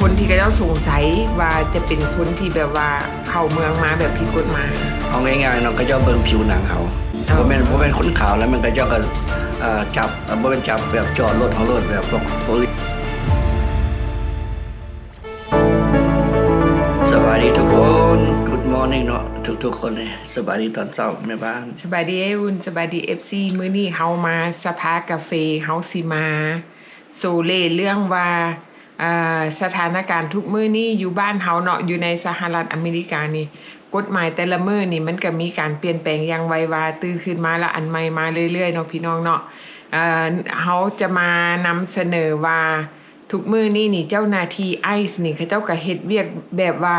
ຄົນທີ່ເຂົາເຈົ້າສົງໄສວ່າຈະເປັນຄົນທີ່ແບບວ່າເຂົ້າເມືອງມາແບບຜິດກົດໝາຍ. ເອົາງ່າຍໆເນາະ ເຂົາເຈົ້າເບິ່ງຜິວໜັງເຮົາ. ເອີ ບໍ່ແມ່ນ ບໍ່ແມ່ນຄົນຂາວແລ້ວ ມັນເຂົາເຈົ້າກໍ ເອີ ຈັບ ເອີ ບໍ່ແມ່ນຈັບ ແບບຈອດລົດເຮົາໂລດ ແບບພວກໂປລີສ. ສະບາຍດີທຸກຄົນ Good morning ເນາະ ທຸກໆຄົນເລີຍ. ສະບາຍດີຕອນເຊົ້າແມ່ບ້ານ. ສະບາຍດີອ້າຍອຸ່ນ ສະບາຍດີເອັຟຊີ. ມື້ນີ້ເຮົາມາສະພາກາເຟ ເຮົາຊິມາໂຊເລເລື່ອງວ່າ ເອີ ສະຖານະການທຸກມື້ນີ້ຢູ່ບ້ານເຮົາເນາະ ຢູ່ໃນສະຫະລັດອາເມລິການີ້ ກົດໝາຍແຕ່ລະມື້ນີ້ມັນກະມີການປ່ຽນແປງຢ່າງໄວວາ ຕື່ນຂຶ້ນມາລະອັນໃໝ່ມາເລື້ອຍໆເນາະ ພີ່ນ້ອງເນາະ. ເອີ ເຮົາຈະມານຳສະເໜີວ່າ ທຸກມື້ນີ້ນີ້ເຈົ້າໜ້າທີ່ໄອສ໌ນີ້ ເຂົາເຈົ້າກະເຮັດວຽກແບບວ່າ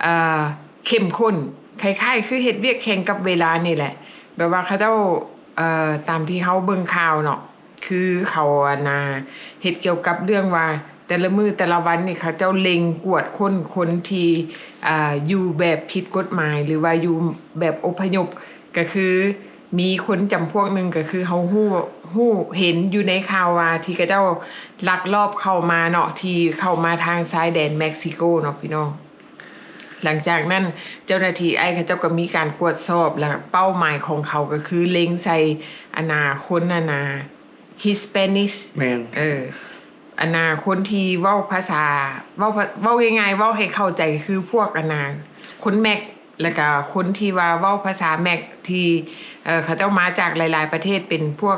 ເອີ ເຂັ້ມຂຸ້ນ ຄ້າຍໆຄືເຮັດວຽກແຂ່ງກັບເວລານີ້ແຫຼະ. ແບບວ່າເຂົາເຈົ້າ ເອີ ຕາມທີ່ເຮົາເບິ່ງຂ່າວເນາະ ຄືເຂົາ ອັນນ່າ ເຮັດກ່ຽວກັບເລື່ອງວ່າ ແຕ່ລະມື້ແຕ່ລະວັນນີ້ ເຂົາເຈົ້າເລັງກວດຄົ້ນຄົນທີ່ ອ່າ ຢູ່ແບບຜິດກົດໝາຍ ຫຼືວ່າຢູ່ແບບອົບພະຍົບ ກະຄືມີຄົນຈຳພວກໜຶ່ງ ກະຄືເຮົາຮູ້ ຮູ້ເຫັນຢູ່ໃນຂ່າວວ່າ ທີ່ເຂົາເຈົ້າລັກລອບເຂົ້າມາເນາະ ທີ່ເຂົ້າມາທາງຊາຍແດນເມັກຊິໂກເນາະ ພີ່ນ້ອງ. ຫຼັງຈາກນັ້ນ ເຈົ້າໜ້າທີ່ໄອສ໌ເຂົາເຈົ້າກະມີການກວດສອບ ແລະ ເປົ້າໝາຍຂອງເຂົາກະຄືເລັງໃສ່ ອັນນ່າ ຄົນ ອັນນ່າ Hispanic ແມ່ນ ເອີ ອັນນ່າ ຄົນທີ່ເວົ້າພາສາ ເວົ້າ ເວົ້າງ່າຍໆ ເວົ້າໃຫ້ເຂົ້າໃຈ ຄືພວກ ອັນນ່າ ຄົນເມັກ ແລ້ວກະຄົນທີ່ວ່າເວົ້າພາສາເມັກ ທີ່ ເອີ ເຂົາເຈົ້າມາຈາກຫຼາຍໆປະເທດ ເປັນພວກ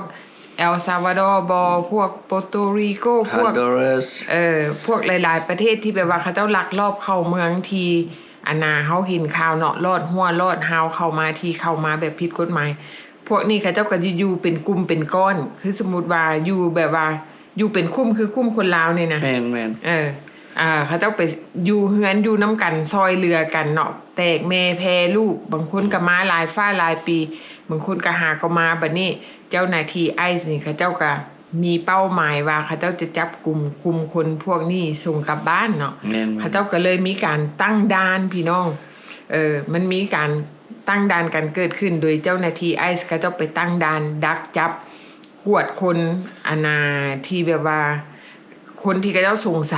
El Salvador ບໍ ພວກ Puerto Rico ພວກ Honduras ເອີ ພວກຫຼາຍໆປະເທດທີ່ແບບວ່າເຂົາເຈົ້າລັກລອບເຂົ້າເມືອງ ທີ່ ອັນນ່າ ເຮົາເຫັນຂ່າວເນາະ ລອດຮົ້ວລອດຮາວເຂົ້າມາ ທີ່ເຂົ້າມາແບບຜິດກົດໝາຍ. ພວກນີ້ເຂົາເຈົ້າກະຈະຢູ່ເປັນກຸ່ມເປັນກ້ອນ ຄືສົມມຸດວ່າຢູ່ແບບວ່າ ຢູ່ເປັນຄຸ້ມ ຄືຄຸ້ມຄົນລາວນີ້ນະ ແມ່ນໆ ເອີ ອ່າ ເຂົາເຈົ້າໄປຢູ່ເຮືອນຢູ່ນຳກັນ ຊ່ອຍເຫຼືອກັນເນາະ ແຕກແມ່ແຜ່ລູກ ບາງຄົນກະມາຫຼາຍຟ້າຫຼາຍປີ ບາງຄົນກະຫາກໍມາ. ບາດນີ້ເຈົ້າໜ້າທີ່ໄອສ໌ນີ້ ເຂົາເຈົ້າກະມີເປົ້າໝາຍວ່າ ເຂົາເຈົ້າຈະຈັບກຸມກຸ່ມຄົນພວກນີ້ສົ່ງກັບບ້ານເນາະ ແມ່ນໆ ເຂົາເຈົ້າກະເລີຍມີການຕັ້ງດ່ານ ພີ່ນ້ອງ ເອີ ມັນມີການຕັ້ງດ່ານກັນເກີດຂຶ້ນ ໂດຍເຈົ້າໜ້າທີ່ໄອສ໌ເຂົາເຈົ້າໄປຕັ້ງດ່ານດັກຈັບ ກວດຄົນ ອັນນ່າ ທີ່ແບບວ່າ ຄົນທີ່ເຂົາເຈົ້າສົງໄສ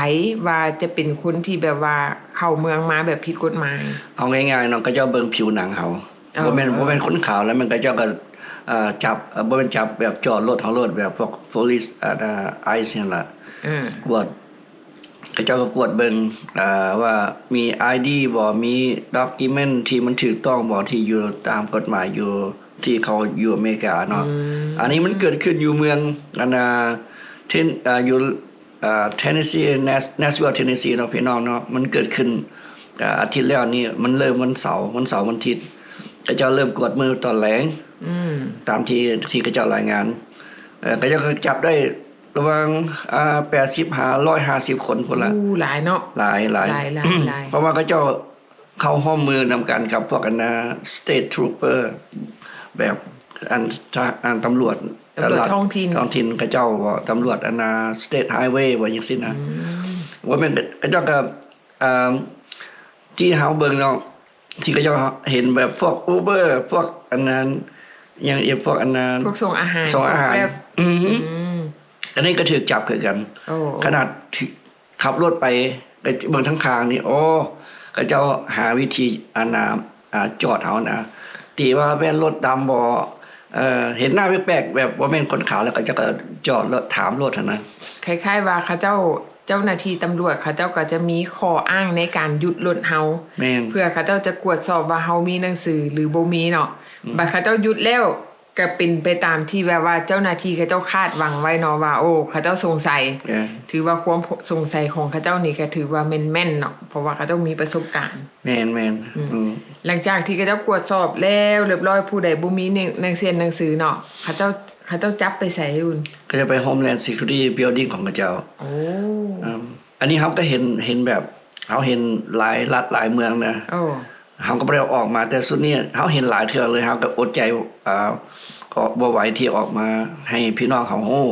ວ່າຈະເປັນຄົນທີ່ແບບວ່າເຂົ້າເມືອງມາແບບຜິດກົດໝາຍ. ເອົາງ່າຍໆເນາະ ເຂົາເຈົ້າເບິ່ງຜິວໜັງເຮົາ ເອີ ບໍ່ແມ່ນ ບໍ່ແມ່ນຄົນຂາວແລ້ວ ມັນເຂົາເຈົ້າກໍ ເອີ ຈັບ ເອີ ບໍ່ແມ່ນຈັບແບບຈອດລົດເຮົາໂລດ ແບບພວກໂປລີສ ອັນນ່າ ໄອສ໌ຫັ້ນລະ ເອີ ກວດ ເຂົາເຈົ້າກໍກວດເບິ່ງ ອ່າ ວ່າມີໄອດີບໍ່ ມີດັອກກິເມັນທີ່ມັນຖືກຕ້ອງບໍ່ ທີ່ຢູ່ຕາມກົດໝາຍຢູ່ ທີ່ເຂົາຢູ່ອາເມລິກາເນາະ. ອືມ ອັນນີ້ມັນເກີດຂຶ້ນຢູ່ເມືອງ ອັນນ່າ ເທັນ ອ່າ ຢູ່ ອ່າ ເທັນເນຊີ ແນສ ແນສວິລ ເທັນເນຊີເນາະ ພີ່ນ້ອງເນາະ. ມັນເກີດຂຶ້ນ ອ່າ ອາທິດແລ້ວນີ້ ມັນເລີ່ມວັນເສົາ ວັນເສົາວັນທິດ ເຂົາເຈົ້າເລີ່ມກວດມື້ຕອນແລງ ອືມ ຕາມທີ່ ທີ່ເຂົາເຈົ້າລາຍງານ ເອີ ເຂົາເຈົ້າກໍຈັບໄດ້ ລະຫວ່າງ ອ່າ ແປດສິບຫາຮ້ອຍຫ້າສິບຄົນພຸ້ນລະ. ໂອ້ ຫຼາຍເນາະ ຫຼາຍ ຫຼາຍ ຫຼາຍ ຫຼາຍ ເພາະວ່າເຂົາເຈົ້າເຂົ້າຮ່ວມມືນຳກັນກັບພວກ ອັນນ່າ ສະເຕດທຣູບເປີ ແບບ ອັນ ທະ ອັນຕຳຫຼວດ ຕຳຫຼວດທ້ອງຖິ່ນ ທ້ອງຖິ່ນເຂົາເຈົ້າບໍ ຕຳຫຼວດ ອັນນ່າ ສະເຕດໄຮເວບໍ ຈັ່ງຊີ້ນະ. ອືມ ວ່າແມ່ນເຂົາເຈົ້າກໍ ອ່າ ທີ່ເຮົາເບິ່ງເນາະ ທີ່ເຂົາເຈົ້າເຫັນແບບພວກອູເບີ ພວກອັນນັ້ນ ຫຍັງອີກ ພວກອັນນັ້ນ ພວກສົ່ງອາຫານ ສົ່ງອາຫານ ແກຣັບ ອືມ ອືມ ອັນນີ້ກໍຖືກຈັບຄືກັນ. ໂອ້ ຂະໜາດຖືກຂັບລົດໄປ ກໍເບິ່ງທາງຂ້າງນີ້ ໂອ້ ເຂົາເຈົ້າຫາວິທີ ອັນນ່າ ອ່າ ຈອດເຮົານະ ຕີວ່າແມ່ນລົດດຳບໍ ເອີ ເຫັນໜ້າແປກໆ ແບບບໍ່ແມ່ນຄົນຂາວ ແລ້ວເຂົາເຈົ້າກໍຈອດລົດຖາມໂລດຫັ້ນນະ. ຄ້າຍໆວ່າເຂົາເຈົ້າ ເຈົ້າໜ້າທີ່ຕຳຫຼວດເຂົາເຈົ້າກໍຈະມີຂໍ້ອ້າງໃນການຢຸດລົດເຮົາ ແມ່ນ ເພື່ອເຂົາເຈົ້າຈະກວດສອບວ່າເຮົາມີໜັງສືຫຼືບໍ່ມີເນາະ. ອືມ ບັດເຂົາເຈົ້າຢຸດແລ້ວ ກໍເປັນໄປຕາມທີ່ແບບວ່າເຈົ້າໜ້າທີ່ເຂົາເຈົ້າຄາດຫວັງໄວ້ເນາະວ່າ ໂອ້ ເຂົາເຈົ້າສົງໄສ ເອີ ຖືວ່າຄວາມສົງໄສຂອງເຂົາເຈົ້ານີ້ກໍຖືວ່າແມ່ນໆເນາະ ເພາະວ່າເຂົາເຈົ້າມີປະສົບການ. ແມ່ນໆ ອືມ ອືມ ຫຼັງຈາກທີ່ເຂົາເຈົ້າກວດສອບແລ້ວຮຽບຮ້ອຍ ຜູ້ໃດບໍ່ມີໜັງ ໜັງເຊັນໜັງສືເນາະ ເຂົາເຈົ້າ ເຂົາເຈົ້າຈັບໄປໃສ? ເຂົາເຈົ້າໄປໂຮມແລນຊີຄິວຣິຕີ້ບິວດິ້ງຂອງເຂົາເຈົ້າ. ໂອ້ ອືມ ອັນນີ້ເຮົາກໍເຫັນ ເຫັນແບບ ເຮົາເຫັນຫຼາຍລັດຫຼາຍເມືອງນະ. ໂອ້ ເຮົາກໍບໍ່ໄດ້ເອົາອອກມາ ແຕ່ຊຸດນີ້ເຮົາເຫັນຫຼາຍເທື່ອເລີຍ ເຮົາກໍອົດໃຈ ເອີ ອອກ ບໍ່ໄຫວທີ່ອອກມາໃຫ້ພີ່ນ້ອງເຮົາຮູ້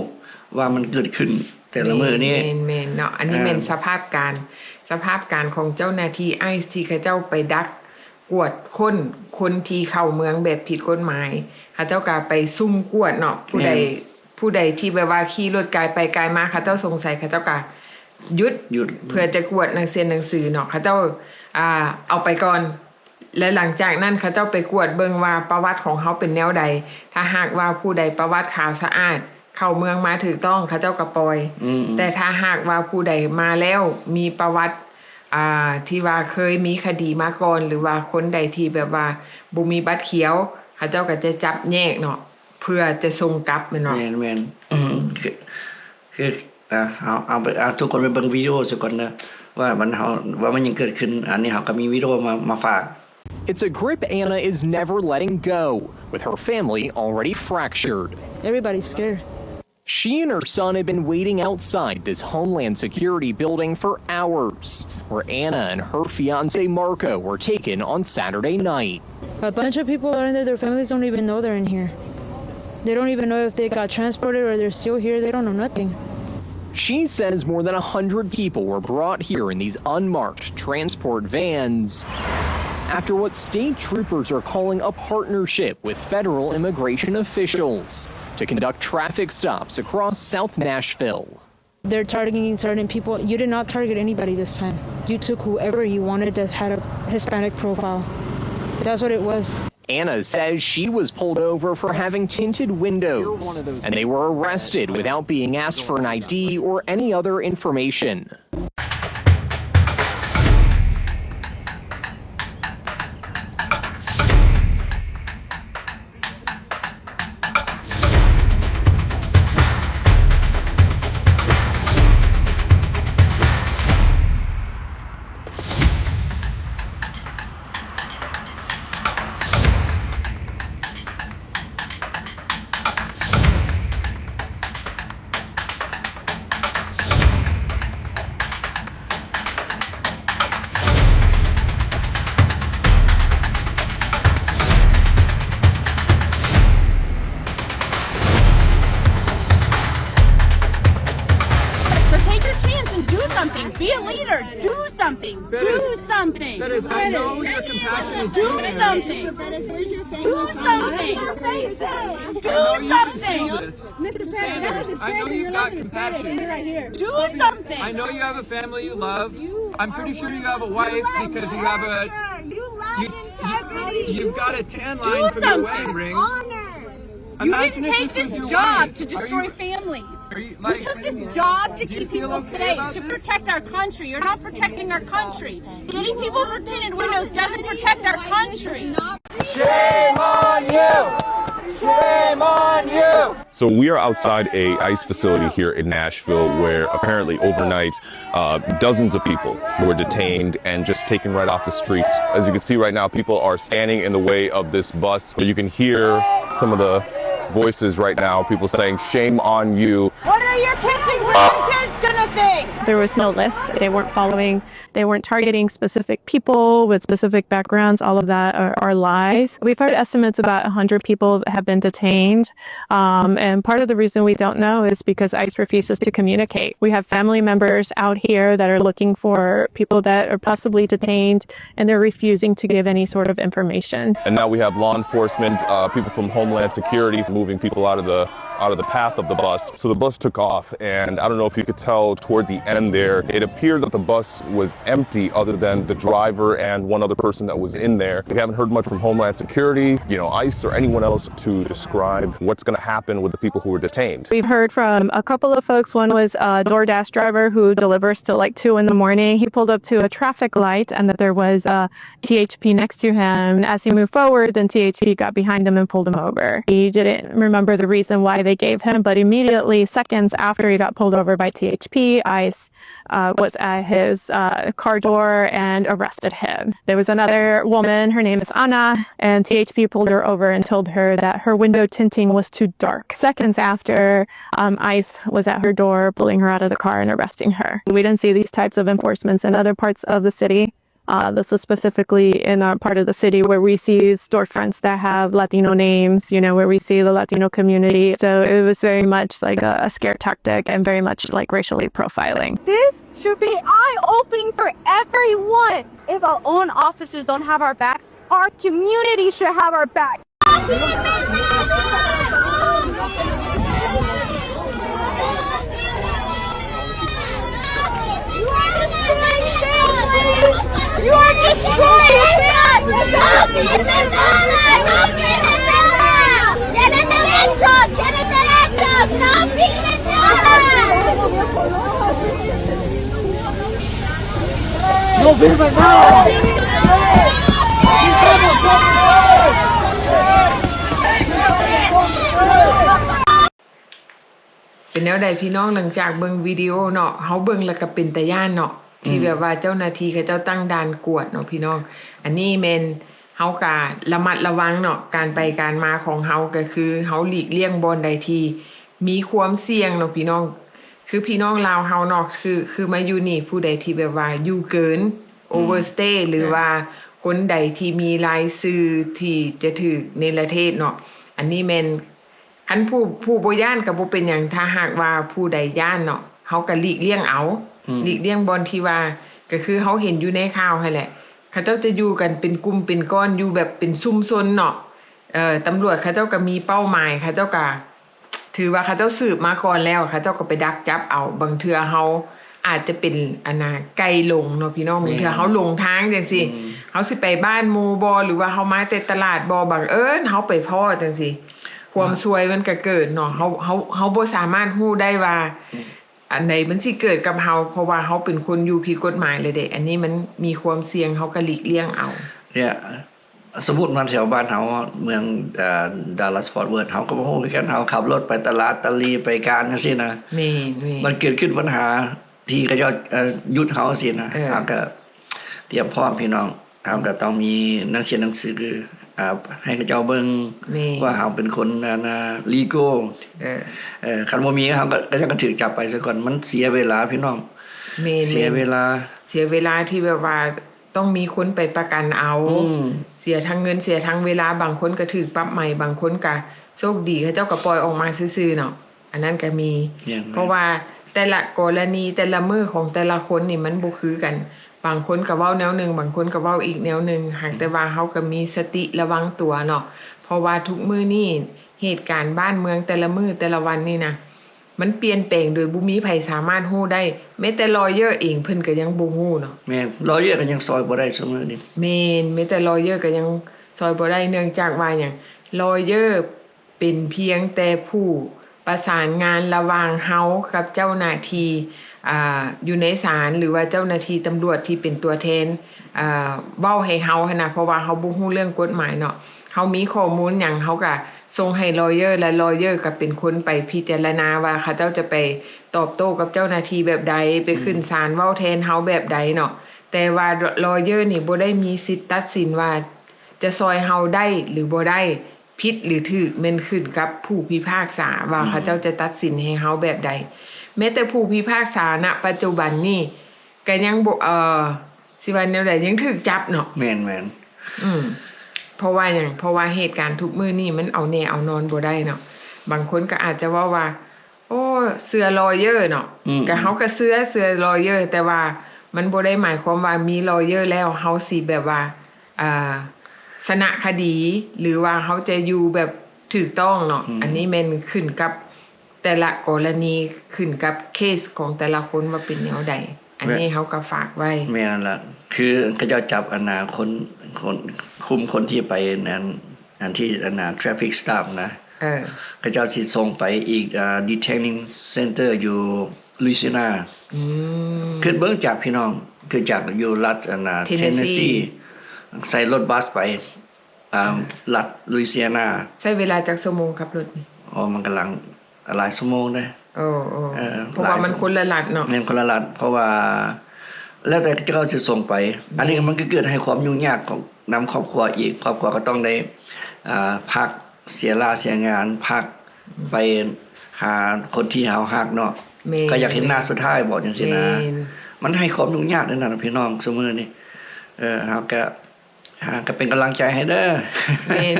ວ່າມັນເກີດຂຶ້ນແຕ່ລະມື້ນີ້. ແມ່ນໆເນາະ ອັນນີ້ແມ່ນ ອ່າ ສະພາບການ ສະພາບການຂອງເຈົ້າໜ້າທີ່ໄອສ໌ ທີ່ເຂົາເຈົ້າໄປດັກກວດຄົ້ນຄົນທີ່ເຂົ້າເມືອງແບບຜິດກົດໝາຍ ເຂົາເຈົ້າກໍໄປຊຸ່ມກວດເນາະ ຜູ້ໃດ ແມ່ນ ຜູ້ໃດທີ່ແບບວ່າຂີ່ລົດກາຍໄປກາຍມາ ເຂົາເຈົ້າສົງໄສ ເຂົາເຈົ້າກໍ ຢຸດ ຢຸດ ເພື່ອຈະກວດໜັງເຊຍໜັງສືເນາະ ເຂົາເຈົ້າ ອ່າ ເອົາໄປກ່ອນ ແລະ ຫຼັງຈາກນັ້ນເຂົາເຈົ້າໄປກວດເບິ່ງວ່າປະຫວັດຂອງເຮົາເປັນແນວໃດ. ຖ້າຫາກວ່າຜູ້ໃດປະຫວັດຂາວສະອາດ ເຂົ້າເມືອງມາຖືກຕ້ອງ ເຂົາເຈົ້າກໍປ່ອຍ. ອືມໆ ແຕ່ຖ້າຫາກວ່າຜູ້ໃດມາແລ້ວມີປະຫວັດ ອ່າ ທີ່ວ່າເຄີຍມີຄະດີມາກ່ອນ ຫຼືວ່າຄົນໃດທີ່ແບບວ່າບໍ່ມີບັດຂຽວ ເຂົາເຈົ້າກໍຈະຈັບແຍກເນາະ ເພື່ອຈະສົ່ງກັບແມ່ນບໍ່? ແມ່ນໆ ອືມ ຄື ຄື ອ່າ ເຮົາ ເອົາໄປ ອ່າ ທຸກຄົນໄປເບິ່ງວິດີໂອຊະກ່ອນເດີ ວ່າມັນ ເຮົາ ວ່າມັນຍັງເກີດຂຶ້ນ. ອັນນີ້ເຮົາກໍມີວິດີໂອມາ ມາຝາກ. It's a grip Anna is never letting go, with her family already fractured. Everybody's scared. She and her son had been waiting outside this Homeland Security building for hours, where Anna and her fiancé Marco were taken on Saturday night. A bunch of people are in there, their families don't even know they're in here. They don't even know if they got transported or they're still here, they don't know nothing. She says more than a hundred people were brought here in these unmarked transport vans after what state troopers are calling a partnership with federal immigration officials to conduct traffic stops across South Nashville. They're targeting certain people. You did not target anybody this time. You took whoever you wanted that had a Hispanic profile. That's what it was. Anna says she was pulled over for having tinted windows, and they were arrested without being asked for an I D or any other information. So take your chance and do something. Be a leader. Do something. Do something. That is, I know your compassion is genuine. Do something. Do something. Do something. Mister Perez, that's a disgrace, and you're not a disgrace, and you're right here. Do something. I know you have a family you love. I'm pretty sure you have a wife because you have a, you, you, you've got a tan line from your wedding ring. You didn't take this job to destroy families. You took this job to keep people safe, to protect our country. You're not protecting our country. Getting people for tinted windows doesn't protect our country. Shame on you! Shame on you! So we are outside a ICE facility here in Nashville where apparently overnight, uh, dozens of people were detained and just taken right off the streets. As you can see right now, people are standing in the way of this bus. You can hear some of the voices right now, people saying, "Shame on you." What are your kids, what are your kids gonna think? There was no list. They weren't following They weren't targeting specific people with specific backgrounds. All of that are, are lies. We've heard estimates about a hundred people have been detained. Um, and part of the reason we don't know is because ICE refuses to communicate. We have family members out here that are looking for people that are possibly detained, and they're refusing to give any sort of information. And now we have law enforcement, uh, people from Homeland Security moving people out of the out of the path of the bus. So the bus took off, and I don't know if you could tell toward the end there, it appeared that the bus was empty other than the driver and one other person that was in there. We haven't heard much from Homeland Security, you know, ICE or anyone else to describe what's gonna happen with the people who were detained. We've heard from a couple of folks. One was a DoorDash driver who delivers till, like, two in the morning. He pulled up to a traffic light and that there was a T H P next to him. As he moved forward, then T H P got behind him and pulled him over. He didn't remember the reason why they gave him, but immediately, seconds after he got pulled over by T H P, ICE, uh, was at his, uh, car door and arrested him. There was another woman, her name is Anna, and T H P pulled her over and told her that her window tinting was too dark. Seconds after, um, ICE was at her door, pulling her out of the car and arresting her. We didn't see these types of enforcements in other parts of the city. Uh, this was specifically in a part of the city where we see storefronts that have Latino names, you know, where we see the Latino community. So it was very much like a, a scare tactic and very much like racially profiling. This should be eye-opening for everyone. If our own officers don't have our backs, our community should have our back. เป็นแนวใดพี่น้อง หลังจากเบิ่งวิดีโอเนาะ เฮาเบิ่งแล้วก็เป็นตาย้านเนาะ ที่แบบว่าเจ้าหน้าที่เขาเจ้าตั้งด่านกวดเนาะพี่น้อง อันนี้แม่นเฮาก็ระมัดระวังเนาะ การไปการมาของเฮาก็คือเฮาหลีกเลี่ยงบ่อนใดที่มีความเสี่ยงเนาะพี่น้อง คือพี่น้องลาวเฮาเนาะ คือ คือมาอยู่นี่ ผู้ใดที่แบบว่าอยู่เกิน overstay หรือว่าคนใดที่มีรายชื่อที่จะถืกเนรเทศเนาะ อันนี้แม่น คันผู้ ผู้บ่ย้านก็บ่เป็นหยัง ถ้าหากว่าผู้ใดย้านเนาะ เฮาก็หลีกเลี่ยงเอา อืม หลีกเลี่ยงบ่อนที่ว่า ก็คือเฮาเห็นอยู่ในข่าวหั้นแหละ เขาเจ้าจะอยู่กันเป็นกลุ่มเป็นก้อน อยู่แบบเป็นชุมชนเนาะ เอ่อ ตำรวจเขาเจ้าก็มีเป้าหมาย เขาเจ้าก็ถือว่าเขาเจ้าสืบมาก่อนแล้ว เขาเจ้าก็ไปดักจับเอา บางเทื่อเฮา อาจจะเป็น อันน่ะ ไก่หลงเนาะพี่น้อง แม่น บางเทื่อเฮาหลงทางจั่งซี้ อืม เฮาสิไปบ้านหมู่บ่ หรือว่าเฮามาแต่ตลาดบ่ บังเอิญเฮาไปพ้อจั่งซี้ ความซวยมันก็เกิดเนาะ เฮา เฮา เฮาบ่สามารถฮู้ได้ว่า อืม อันใดมันสิเกิดกับเฮา เพราะว่าเฮาเป็นคนอยู่ผิดกฎหมายเลยเด้ อันนี้มันมีความเสี่ยง เฮาก็หลีกเลี่ยงเอา เนี่ย สมมุติมาแถวบ้านเฮา เมือง เอ่อ Dallas Fort Worth เฮาก็บ่ฮู้คือกัน เฮาขับรถไปตลาดตะลีไปการจั่งซี้นะ แม่นๆ มันเกิดขึ้นปัญหาที่เขาเจ้า เอ่อ หยุดเฮาจั่งซี้นะ เออ เฮาก็เตรียมพร้อมพี่น้อง เฮาก็ต้องมีหนังเสียหนังสือ อ่า ให้เขาเจ้าเบิ่ง แม่น ว่าเฮาเป็นคน อันน่ะ legal เออ เออ คันบ่มีเฮาก็ เขาเจ้าก็ถืกจับไปซะก่อน มันเสียเวลาพี่น้อง แม่นๆ เสียเวลา เสียเวลาที่แบบว่า ต้องมีคนไปประกันเอา อืม เสียทั้งเงินเสียทั้งเวลา บางคนก็ถืกปรับใหม่ บางคนก็โชคดี เขาเจ้าก็ปล่อยออกมาซื่อๆ เนาะ อันนั้นก็มี แม่นๆ เพราะว่าแต่ละกรณีแต่ละมื้อของแต่ละคนนี่มันบ่คือกัน บางคนก็เว้าแนวหนึ่ง บางคนก็เว้าอีกแนวหนึ่ง หากแต่ว่าเฮาก็มีสติระวังตัวเนาะ เพราะว่าทุกมื้อนี้เหตุการณ์บ้านเมืองแต่ละมื้อแต่ละวันนี่นะ มันเปลี่ยนแปลงโดยบ่มีไผสามารถฮู้ได้ แม้แต่ lawyer เองเพิ่นก็ยังบ่ฮู้เนาะ แม่น lawyer ก็ยังซอยบ่ได้ซุมื้อนี้ แม่น แม้แต่ lawyer ก็ยังซอยบ่ได้ เนื่องจากว่าหยัง lawyer เป็นเพียงแต่ผู้ประสานงานระหว่างเฮากับเจ้าหน้าที่ อ่า อยู่ในศาล หรือว่าเจ้าหน้าที่ตำรวจที่เป็นตัวแทน อ่า เว้าให้เฮาหั้นนะ เพราะว่าเฮาบ่ฮู้เรื่องกฎหมายเนาะ เฮามีข้อมูลหยัง เฮาก็ ส่งให้ lawyer ແລະ lawyer ກໍເປັນຄົນໄປພິຈາລະນາວ່າເຂົາເຈົ້າຈະໄປຕອບໂຕ້ກັບເຈົ້າໜ້າທີ່ແບບໃດ ໄປຂຶ້ນສານເວົ້າແທນເຮົາແບບໃດເນາະ. ແຕ່ວ່າ lawyer ນີ້ບໍ່ໄດ້ມີສິດຕັດສິນວ່າຈະຊ່ອຍເຮົາໄດ້ຫຼືບໍ່ໄດ້, ຜິດຫຼືຖືກ ແມ່ນຂຶ້ນກັບຜູ້ພິພາກສາວ່າເຂົາເຈົ້າຈະຕັດສິນໃຫ້ເຮົາແບບໃດ. ແມ້ແຕ່ຜູ້ພິພາກສານະປັດຈຸບັນນີ້ ກໍຍັງບໍ່ ເອີ ຊິວ່າແນວໃດ ຍັງຖືກຈັບເນາະ. ແມ່ນໆ ອືມ ເພາະວ່າຫຍັງ? ເພາະວ່າເຫດການທຸກມື້ນີ້ມັນເອົາແນ່ເອົານອນບໍ່ໄດ້ເນາະ. ບາງຄົນກໍອາດຈະເວົ້າວ່າ ໂອ້ ເຊື່ອ lawyer ເນາະ. ອືມ ກໍເຮົາກໍເຊື່ອ ເຊື່ອ lawyer ແຕ່ວ່າມັນບໍ່ໄດ້ໝາຍຄວາມວ່າມີ lawyer ແລ້ວເຮົາຊິແບບວ່າ ອ່າ ຊະນະຄະດີ ຫຼືວ່າເຮົາຈະຢູ່ແບບຖືກຕ້ອງເນາະ. ອືມ ອັນນີ້ແມ່ນຂຶ້ນກັບ ແຕ່ລະກໍລະນີ ຂຶ້ນກັບເຄສຂອງແຕ່ລະຄົນວ່າເປັນແນວໃດ. ອັນນີ້ເຮົາກໍຝາກໄວ້. ແມ່ນນັ້ນລະ ຄືເຂົາເຈົ້າຈັບອັນນ່າຄົນ ຄົນ ຄຸມຄົນທີ່ໄປອັນ ອັນທີ່ອັນນ່າ traffic stop ນະ. ເອີ ເຂົາເຈົ້າຊິສົ່ງໄປອີກ ອ່າ detaining center ຢູ່ Louisiana. ອືມ ຄິດເບິ່ງຈາກ ພີ່ນ້ອງ ຄືຈາກຢູ່ລັດອັນນ່າ Tennessee Tennessee ໃສ່ລົດບັສໄປ ອ່າ ລັດ Louisiana. ໃຊ້ເວລາຈັກຊົ່ວໂມງຂັບລົດນີ້? ໂອ້ ມັນກຳລັງຫຼາຍຊົ່ວໂມງເດ້. ໂອ້ ເອີ ເພາະວ່າມັນຄົນລະລັດເນາະ. ແມ່ນຄົນລະລັດ ເພາະວ່າແລ້ວແຕ່ເຂົາເຈົ້າຊິສົ່ງໄປ. ອືມ ອັນນີ້ມັນກໍເກີດໃຫ້ຄວາມຫຍຸ້ງຍາກຂອງ ນຳຄອບຄົວອີກ. ຄອບຄົວກໍຕ້ອງໄດ້ ອ່າ ພັກ ເສຍລາເສຍງານ ພັກ ອືມ ໄປຫາຄົນທີ່ເຮົາຮັກເນາະ. ແມ່ນ ກໍຢາກເຫັນໜ້າສຸດທ້າຍບໍ ຈັ່ງຊີ້ນະ. ແມ່ນ ມັນໃຫ້ຄວາມຫຍຸ້ງຍາກເດ້ນະ ພີ່ນ້ອງ ຊຸມື້ນີ້. ເອີ ເຮົາກໍ ອ່າ ກໍເປັນກຳລັງໃຈໃຫ້ເດີ.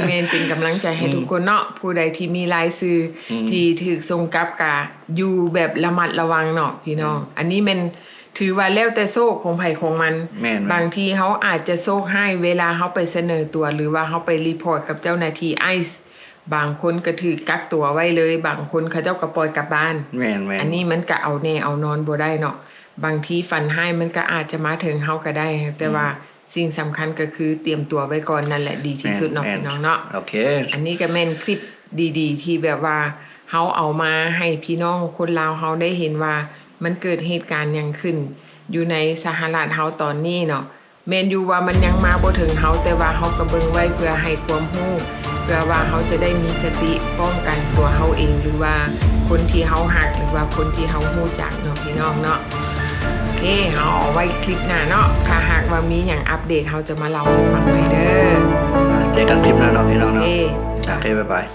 ແມ່ນໆ ເປັນກຳລັງໃຈໃຫ້ ອືມ ທຸກຄົນເນາະ. ຜູ້ໃດທີ່ມີລາຍຊື່ ອືມ ທີ່ຖືກສົ່ງກັບ ກະຢູ່ແບບລະມັດລະວັງເນາະ ພີ່ນ້ອງ. ອືມ ອັນນີ້ແມ່ນຖືວ່າແລ້ວແຕ່ໂຊກຂອງໃຜຂອງມັນ. ແມ່ນໆ ບາງທີເຮົາອາດຈະໂຊກຮ້າຍ ເວລາເຮົາໄປສະເໜີຕົວ ຫຼືວ່າເຮົາໄປຣີພອດກັບເຈົ້າໜ້າທີ່ ICE ບາງຄົນກໍຖືກກັກຕົວໄວ້ເລີຍ, ບາງຄົນເຂົາເຈົ້າກໍປ່ອຍກັບບ້ານ. ແມ່ນໆ ອັນນີ້ມັນກໍເອົາແນ່ເອົານອນບໍ່ໄດ້ເນາະ. ບາງທີຝັນຮ້າຍມັນກໍອາດຈະມາເຖິງເຮົາກໍໄດ້, ແຕ່ວ່າ ອືມ ສິ່ງສຳຄັນກໍຄືຕຽມຕົວໄວ້ກ່ອນ ນັ້ນແຫຼະດີທີ່ສຸດເນາະ ແມ່ນ ພີ່ນ້ອງເນາະ. ໂອເຄ ອັນນີ້ກໍແມ່ນຄລິບດີໆ ທີ່ແບບວ່າເຮົາເອົາມາໃຫ້ພີ່ນ້ອງຄົນລາວເຮົາໄດ້ເຫັນວ່າ ມັນເກີດເຫດການຫຍັງຂຶ້ນຢູ່ໃນສະຫະລັດເຮົາຕອນນີ້ເນາະ. ແມ່ນຢູ່ວ່າມັນຍັງມາບໍ່ເຖິງເຮົາ, ແຕ່ວ່າເຮົາກໍເບິ່ງໄວ້ເພື່ອໃຫ້ຄວາມຮູ້, ເພື່ອວ່າເຮົາຈະໄດ້ມີສະຕິປ້ອງກັນຕົວເຮົາເອງ ຫຼືວ່າຄົນທີ່ເຮົາຮັກ ຫຼືວ່າຄົນທີ່ເຮົາຮູ້ຈັກເນາະ ພີ່ນ້ອງເນາະ. ໂອເຄ ເຮົາເອົາໄວ້ຄລິບໜ້າເນາະ, ຖ້າຫາກວ່າມີຫຍັງອັບເດດ ເຮົາຈະມາເລົ່າໃຫ້ຟັງໃໝ່ເດີ. ອ່າ ເຈີກັນຄລິບໜ້າເນາະ ພີ່ນ້ອງເນາະ. ໂອເຄ ໂອເຄ ບາຍບາຍ.